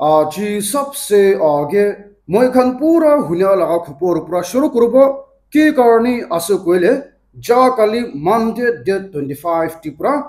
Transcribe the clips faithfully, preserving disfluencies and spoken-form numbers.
Aji sabse aage moi khan pura hunia laga khopor pura shuru kuribo. Ki karni ase koile, ja kali Monday date twenty five ti pura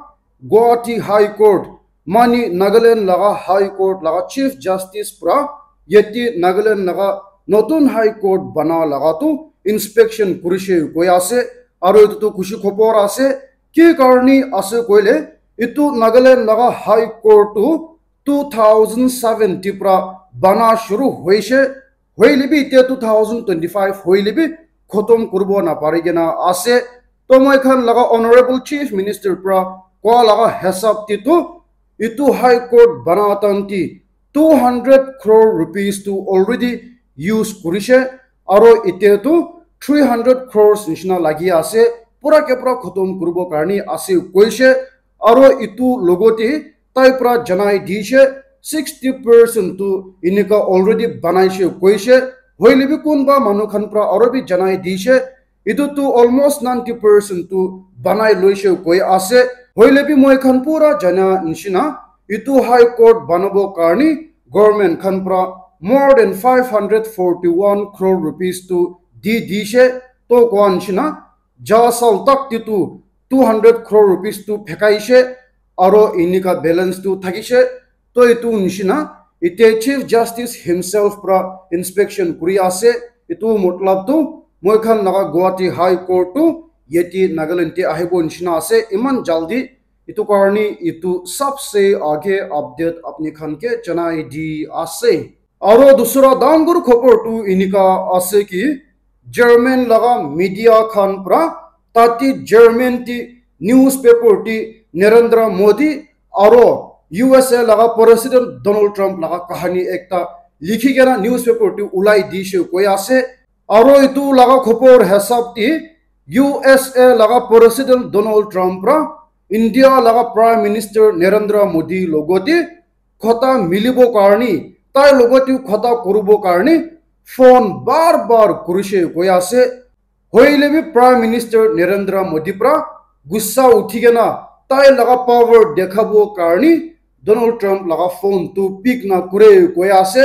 Guwahati High Court, mani Nagaland laga High Court laga Chief Justice pura yeti Nagaland laga notun High Court bana laga tu inspection kurishe koi ase. Aru etu tu khushi khobor ase. Ki karni ase koile, etu Nagaland laga High Court tu two thousand seven ti pura bana shuru hoishe, hoile bi etia two thousand twenty five hoile bi khotom kuribo napari kena ase. To moi khan laga Honorable Chief Minister pura koa laga hisab ti tu etu High Court bana tan ti two hundred crore rupees tu already use kurishe, aro etia tu three hundred crores nishina lagi ase, pura ke pura khotom kuribo karni ase koishe. Aro etu logote tai pura janai dishe, sixty percent tu enika already banaishe koishe. Hoile bi kunba manu khan pura aro bi janai dishe, etu tu almost ninety percent tu banai loishe koi ase. Hoile bi moi khan pura jana nishina, etu High Court banabo karni government khan pura more than five hundred forty one crore rupees tu di dishe. To koa nishina, ja sal tak ti tu two hundred crore rupees tu phekaishe, aro enika balance tu thakishe. To etu nishina, etia Chief Justice himself pura inspection kuri ase. Etu matlab tu moi khan laga Guwahati High Court tu yeti Nagaland te ahibo nishina ase. Iman jaldi, etu karni etu sabse aage update apni khan ke janai di ase. Aro dusra dangor khobor tu enika ase ki, German laga media khan pura tate German ti newspaper ti Narendra Modi aro U S A laga President Donald Trump laga kahani ekta likhi kena newspaper ti ulai dishe koi ase. Aro etu laga khobor hisab ti U S A laga President Donald Trump pura India laga Prime Minister Narendra Modi logote khota milibo karni, tai logote khota kuribo karni phone bar bar kurishe koi ase. Hoile bi Prime Minister Narendra Modi pura gussa uthi kena tai laga power dekhabo karni Donald Trump laga phone tu pick na kure koi ase.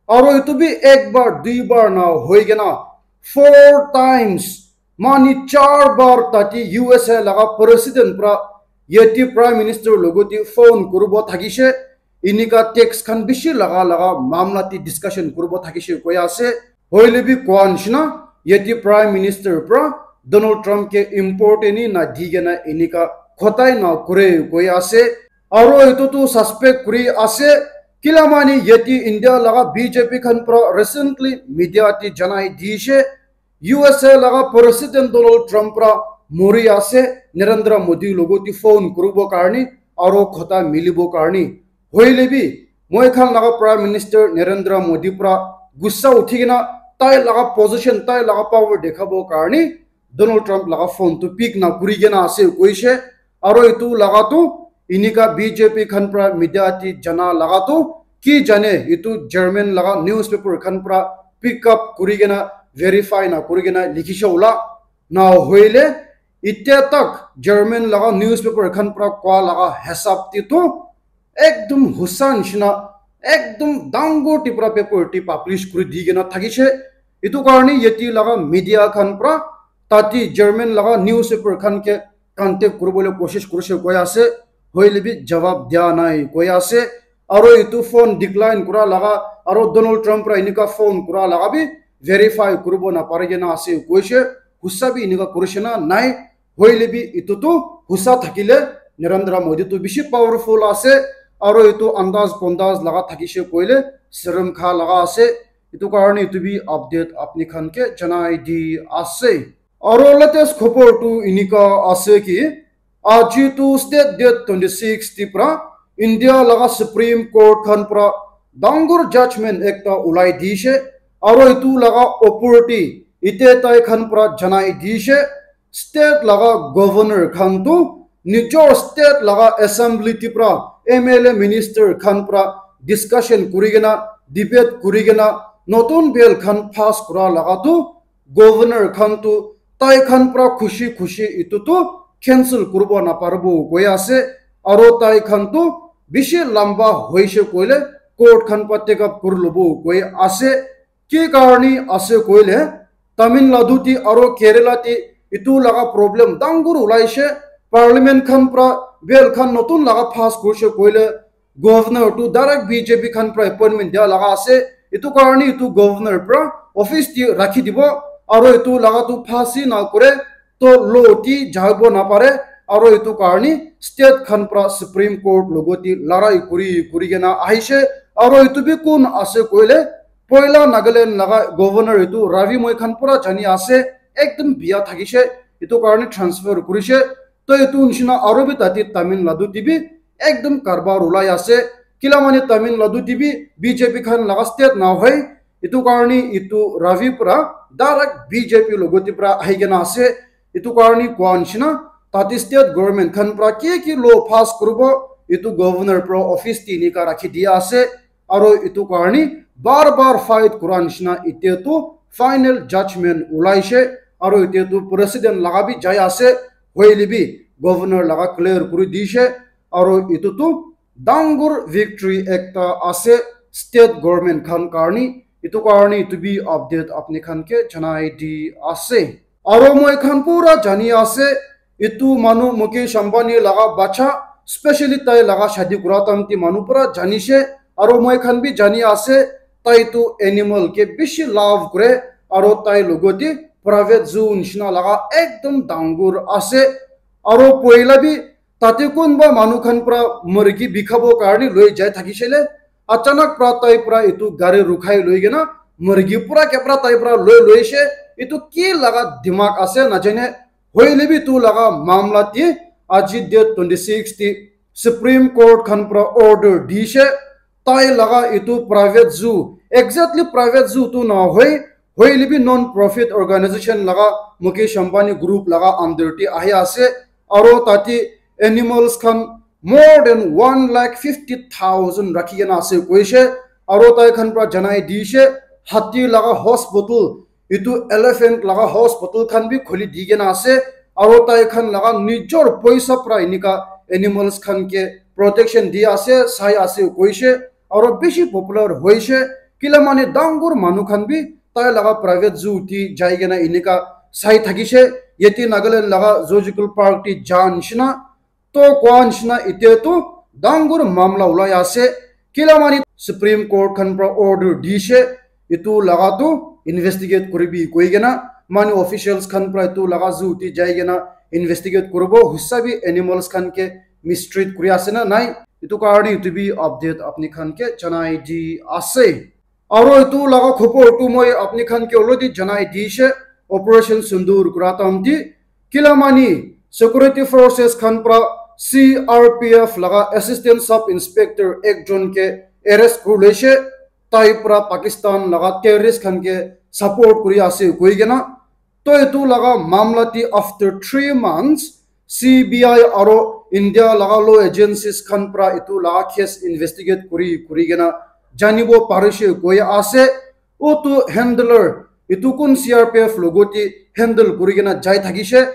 Aro etu bi ek bar, dui bar na hoi kena four times, mani char bar tate U S A laga President pura yeti Prime Minister logote phone kuribo thakishe. Enika text khan bishi laga laga mamla te discussion kuribo thakishe koi ase. Hoile bi koa nishina, yeti Prime Minister pura Donald Trump ke important hi na di kena enika khotai na kure koi ase. Aro etu tu suspect kuri ase. Kila mani yeti India laga B J P khan pura recently media te janai dishe, U S A laga President Donald Trump pura mori ase, Narendra Modi logote phone kuribo karni aro khota milibo karni. Hoile bi moi khan laga Prime Minister Narendra Modi pura gussa uthi kena tai laga position, tai laga power dekhabo karni Donald Trump laga phone tu pick na kuri kena ase koishe. Aro etu laga tu enika B J P khan pura media te jana laga tu ki jane, etu German laga newspaper khan pura pick up kuri kena, verify na kuri kena likhishe ula. Na hoile etia tak German laga newspaper khan pura koa laga hisab te tu ekdum husa nishina, ekdum dangor te pura paper te publish kuri di kena thakishe. Etu karni yeti laga media khan pura tate German laga newspaper khan ke contact kuribole koshish kurishe koi ase, hoile bi jawab dia nai koi ase. Aro etu phone decline kura laga, aro Donald Trump pura enika phone kura laga bi verify kuribo napari kena ase koishe. Husa bi enika kurishe na nai, hoile bi etu tu husa thakile Narendra Modi tu bishi powerful ase, aro etu andaz pondaz laga thakishe koile serum kha laga ase. Etu karni etu bi update apni khan ke janai di ase. Aro latest khobor tu enika ase ki, aji tu state date twenty six te pura India laga Supreme Court khan pura dangor judgment ekta ulai dishe, aro etu laga opor te ite tai khan pura janai dishe, state laga governor khan tu nijor state laga assembly te pura M L A minister khan pura discussion kuri kena, debate kuri kena, notun bill khan pass kura laga tu governor khan tu tai khan pura khushi khushi etu tu cancel kuribo naparibo koi ase, aro tai khan tu bishi lamba hoishe koile court khan pra take up kuri lobo koi ase. Ki karni ase koile, Tamil Nadu ti aro Kerala ti itu laga problem dangor ulaishe, parliament khan pra bill khan notun laga pass kurishe koile, governor tu direct B J P khan pra appointment dia laga ase. Itu karni itu governor pra office ti rakhi dibo, aro itu laga tu pass hi na kore, to law ti jaibo napare, aro itu karni state khan pra Supreme Court logoti larai kuri kuri kena ahishe, aro itu bi kun ase koile, poila Nagaland laga governor itu Ravi moi khan pura jani ase, ekdum biya thakishe, itu karni transfer kurishe, to itu nishina aro bi tate Tamil Nadu ti bi ekdum karbar ulai ase, kila mane Tamil Nadu ti bi B J P khan laga state na hoi, itu karni itu Ravi pura direct B J P logoti pra ahi kena ase, itu karni koa nishina, tate state government khan pra ki ki law pass kuribo, itu governor pra office ti enika rakhi dia ase, aro itu karni bar bar fight kura nishina itya tu final judgment ulaishe, aro itya tu president laga bi jai ase, hoile bi governor laga clear kuri dishe, aro itu tu dangor victory ekta ase state government khan karni, itu karni itu bi update apni khan ke janai di ase. Aro moi khan pura jani ase, itu manu Mukesh Ambani laga bacha, specially tai laga shadi kura time ti manu pura janishe, aro moi khan bi jani ase, tai tu animal ke bishi love kure, aro tai logoti private zoo nishina laga ekdum dangor ase, aro poila bi tate kunba manu khan pra murgi bikhabo karni loi jai thakishe le, achanak pra tai pra itu gari rukhai loi kena murgi pura ke pra tai pra loi loishe, itu ki laga dimag ase najane, hoile bi itu laga mamla ti aji date twenty six ti Supreme Court khan pra order dishe, tai laga itu private zoo, exactly private zoo tu na hoi, hoile bi non profit organization laga Mukesh Ambani group laga under ti ahi ase, aro tate animals khan more than one lakh fifty thousand rakhi kena ase koishe, aro tai khan pra janai dishe, hati laga hospital, itu elephant laga hospital khan bi khuli di kena ase, aro tai khan laga nijor poisa pra enika animals khan ke protection di ase, sai ase koishe, aro bishi popular hoishe, kila mane dangor manu khan bi tai laga private zoo ti jai kena enika sai thakishe, yate Nagaland laga zoological park ti ja nishina, to koa nishina itya tu dangor mamla ulai ase, kila mane Supreme Court khan pra order dishe, itu laga tu investigate kuribi koi kena, mane officials khan pra itu laga zoo ti jai kena investigate kuribo, husa bi animals khan ke mistreat kuri ase na nai, itu karni itu bi update apni khan ke janai di ase. Aro itu laga khobor tu moi apni khan ke already janai dishe, Operation Sindoor kura time ti, kila mane security forces khan pra C R P F laga assistant sub inspector ekjon ke arrest kuri loishe, tai pra Pakistan laga terrorist khan ke support kuri ase koi kena, to itu laga mamla ti after three months C B I aro India laga law agencies khan pra itu laga case investigate kuri kuri kena janibo parishe koi ase, utu handler itu kun C R P F logoti handle kuri kena jai thakishe,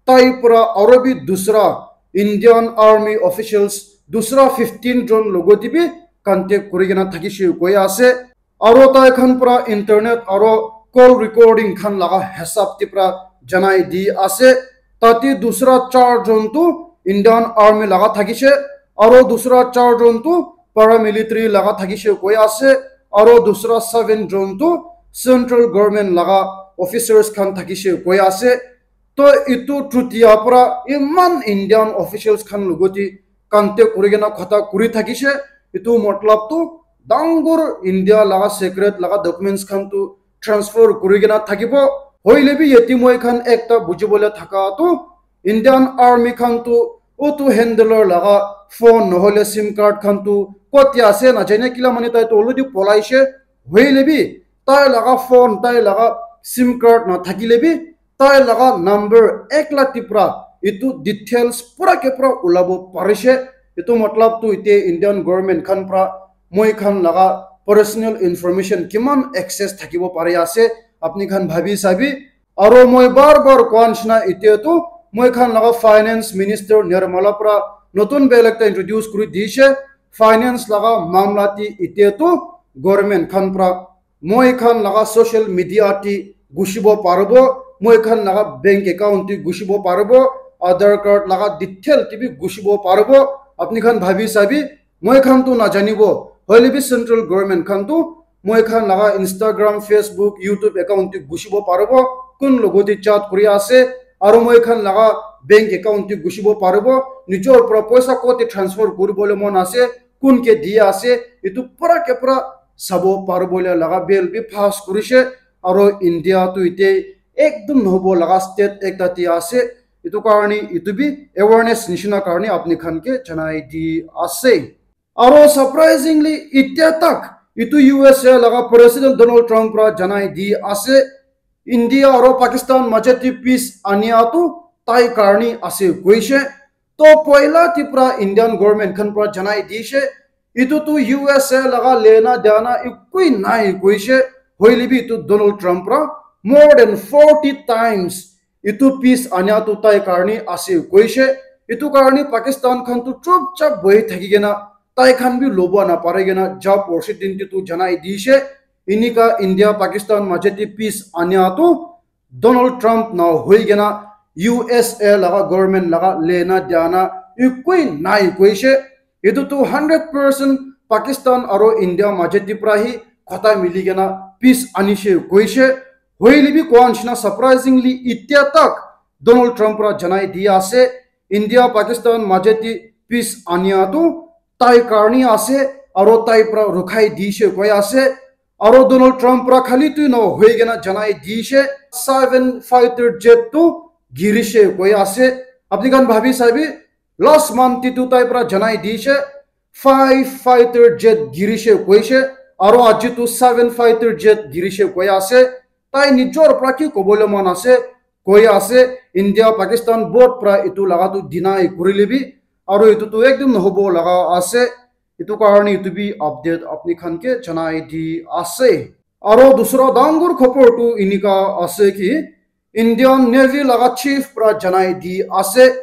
tai pra aro bi dusra Indian Army officials dusra fifteen jon logoti bi contact kuri kena thakishe koi ase. Aro tai khan pra internet aro call recording khan laga hisab ti pra janai di ase. Tate dusra char jon tu Indian Army laga thakishe, aro dusra char jon tu paramilitary laga thakishe koi ase, aro dusra seven jon tu central government laga officers khan thakishe koi ase. To itu chutia pra iman Indian officials khan logoti contact kuri kena khota kuri thakishe, itu matlab tu dangor India laga secret laga documents khan tu transfer kuri kena thakibo. Hoile bi yate moi khan ekta bujibole thaka tu Indian Army khan tu utu handler laga phone nohole sim card khan tu kotia ase najane, kila mane tai tu already polaishe. Hoile bi tai laga phone, tai laga sim card na thakile bi tai laga number ekla tipra itu details pura ke pura ulabo parishe. Itu matlab tu ite Indian government khan pra moi khan laga personal information kiman access thakibo pari ase, apni khan bhabi sabi. Aro moi bar bar koa nishina itya tu moi khan laga finance minister Nirmala pra notun bill ekta introduce kuri dishe. finance laga mamla ti ite tu government khan pra moi khan laga social media ti gushibo paribo, moi khan laga bank account ti gushibo paribo, Aadhaar card laga detail ti bi gushibo paribo. Apni khan bhabi sabi, moi khan tu najanibo, hoile bi central government khan tu moi khan laga Instagram, Facebook, YouTube account ti gushibo paribo, kun logote chat kuri ase, aro moi khan laga bank account ti gushibo paribo, nijor pra poisa kote transfer kuribole mon ase, kun ke di ase, etu pura ke pura sabo paribole laga bill bi pass kurishe, aro India tu ite ekdum nohobo laga state ekta ti ase, etu karne etu bi awareness nishina karne apni khan ke janai di ase. Aro surprisingly, itia tak itu U S A laga President Donald Trump pra janai di ase, India aro Pakistan majeti peace ania tu tai karni ase koishe. To poila ti pra Indian government khan pra janai dishe, itu tu U S A laga lena dena ekoi nai koishe. Hoile bi itu Donald Trump pra more than forty times itu peace ania tu tai karni ase koishe. Itu karni Pakistan khan tu chupchap bohi thaki kena tai khan bi lobo na pare kena ja president tu janai dishe. Inika India Pakistan majeti peace ania tu Donald Trump na hoi kena U S A laga government laga lena dena ekoi nai koishe. Itu tu hundred percent Pakistan aro India majeti pra hi khota mili kena peace anishe koishe. Hoile bi koa nishina surprisingly itia tak Donald Trump pra janai di ase, India Pakistan majeti peace ania tu tai karni ase, aro tai pra rukhai dishe koi ase. Aro Donald Trump pra khali tu no hoi kena janai dishe, seven fighter jet tu girishe koi ase. Apni khan bhabi sabi, last month ti tu tai pra janai dishe, five fighter jet girishe koishe, aro aji tu seven fighter jet girishe koi ase. Tai nijor pra ki kobole mon ase, koi ase, India Pakistan both pra itu laga tu deny kurile bi, aro itu tu ekdum nohobo laga ase. Itu karne itu bi update apni khan ke janai di ase. Aro dusra dangor khobor tu inika ase ki Indian Navy laga chief pra janai di ase,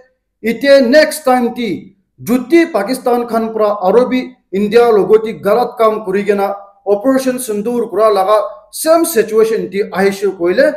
ite next time ti juti Pakistan khan pra aro bi India logoti galat kam kuri kena Operation Sindoor kura laga same situation ti ahishe koile,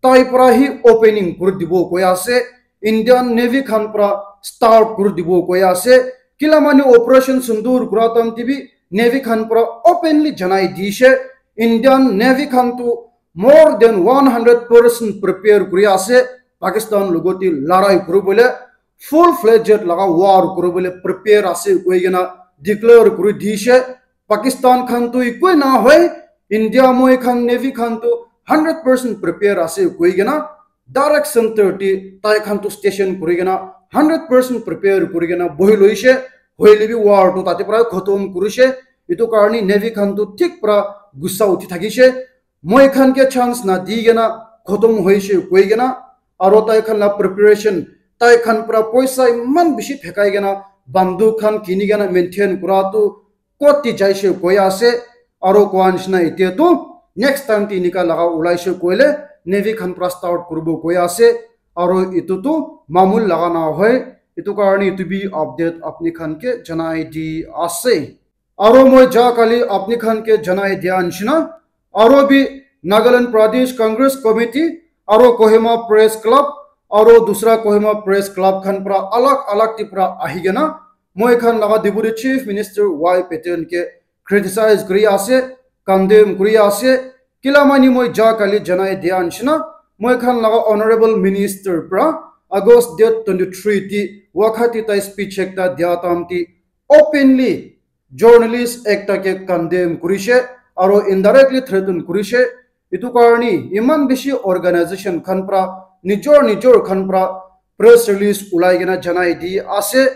tai pra hi opening kuri dibo koi ase. Indian Navy khan pra start kuri dibo koi ase. Kila mani Operation Sindoor kura time ti bi Navy khan pra openly janai dishe, Indian Navy khan tu more than one hundred percent prepare kuri ase, Pakistan logoti larai kuribole, full fledged laga war kuribole prepare ase koi kena declare kuri dishe. Pakistan khan tu ekoi na hoi, India moi khan Navy khan tu hundred percent prepare ase koi kena direct center ti tai khan tu station kuri kena hundred percent prepare kuri kena bohi loishe. Hoile bi war tu tate pra khotom kurishe. Itu karne Navy khan tu thik pra gussa uthi thakishe. Moi khan ke chance na di kena khotom hoishe koi kena, aro tai khan la preparation, tai khan pra poisa iman bishi phekai kena banduk khan kini kena maintain kura tu kot ti jaishe koi ase, aro koa nishina ite tu next time ti inika laga ulaishe koile Navy khan pra start kuribo koi ase, aro itu tu mamul laga na hoi, itu karne itu bi update apni khan ke janai di ase. Aro moi ja kali apni khan ke janai dia nishina, aro bi Nagaland Pradesh Congress Committee, aro Kohima Press Club, aro dusra Kohima Press Club khan pra alag alag ti pra ahi kena, moi khan laga Deputy Chief Minister Y Patton ke criticize kuri ase, condemn kuri ase. Kila mani moi ja kali janai dia nishina, moi khan laga Honorable Minister pra August date twenty three ti wakha ti tai speech ekta dia time ti openly journalist ekta ke condemn kurishe, aro indirectly threaten kurishe. Itu karne iman bishi organization khan pra nijor nijor khan pra press release ulai kena janai di ase.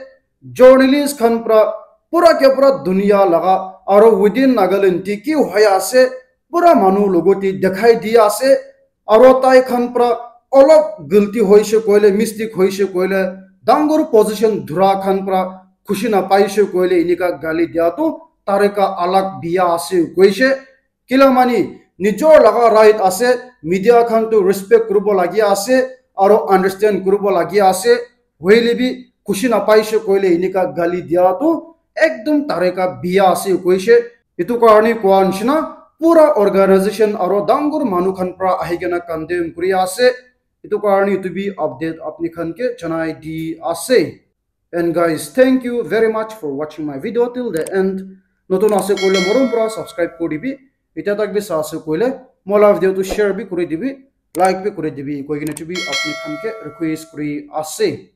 Journalist khan pra pura ke pura dunia laga aro within Nagaland ti ki hoi ase, pura manu logoti dekhai di ase. Aro tai khan pra olop guilty hoishe koile, mistake hoishe koile, dangor position dhura khan pra khushi na paishe koile, inika gali dia tu tarika alag biya ase koishe. Kila mani nijor laga right ase, media khan tu respect kuribo lagi ase, aro understand kuribo lagi ase. Hoile bi khushi na paishe koile inika gali dia tu ekdom tareka biya ase koishe. Etu karne koa nishina pura organization aro dangor manu khan pra ahi kena condemn kuri ase. Etu karne etu bi update apni khan ke janai di ase. And guys, thank you very much for watching my video till the end. Notun ase koile morom pura subscribe kuri dibi. Itya tak bi sa ase koile mola video tu share bi kuri dibi, like bi kuri dibi koi kena bi apni khan ke request kuri ase.